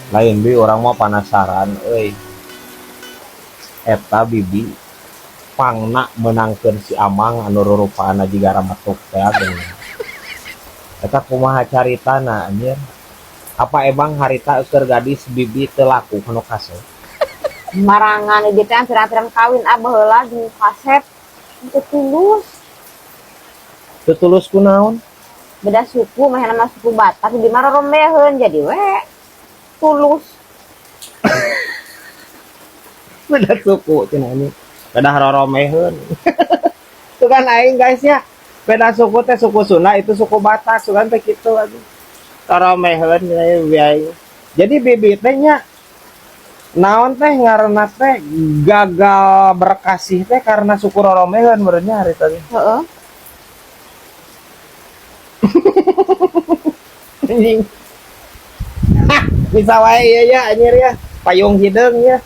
Lain, Bi, urang mah penasaran euy. Eta Bibi pangna meunangkeun si Amang anu rurupana jiga rametuk teh geuning. Eta kumaha caritana, anjir? Apa emang harita keur gadis Bibi teu laku kanu kasep? Marangan di teh pirang-pirang kawin, ah, baheula jeung kasep teu tulus. Teu tulus kunaon? Beda suku, mah nama suku Batak di mah rorombeheun, jadi we tulus. Beda suku cenah ini. Beda roromeheun. Itu kan aing, guys, ya. Beda suku teh suku Sunda, itu suku Batak, sugan teh kitu aduh. Roromeheun cenah ieu aing. Jadi Bibi teh nya naon teh ngaranna teh gagal berkasih teh karena suku roromeheun meureunnya hari tadi. Heeh. Anjing. Hah, bisa wae ya ya anjir ya. Payung hideung ya.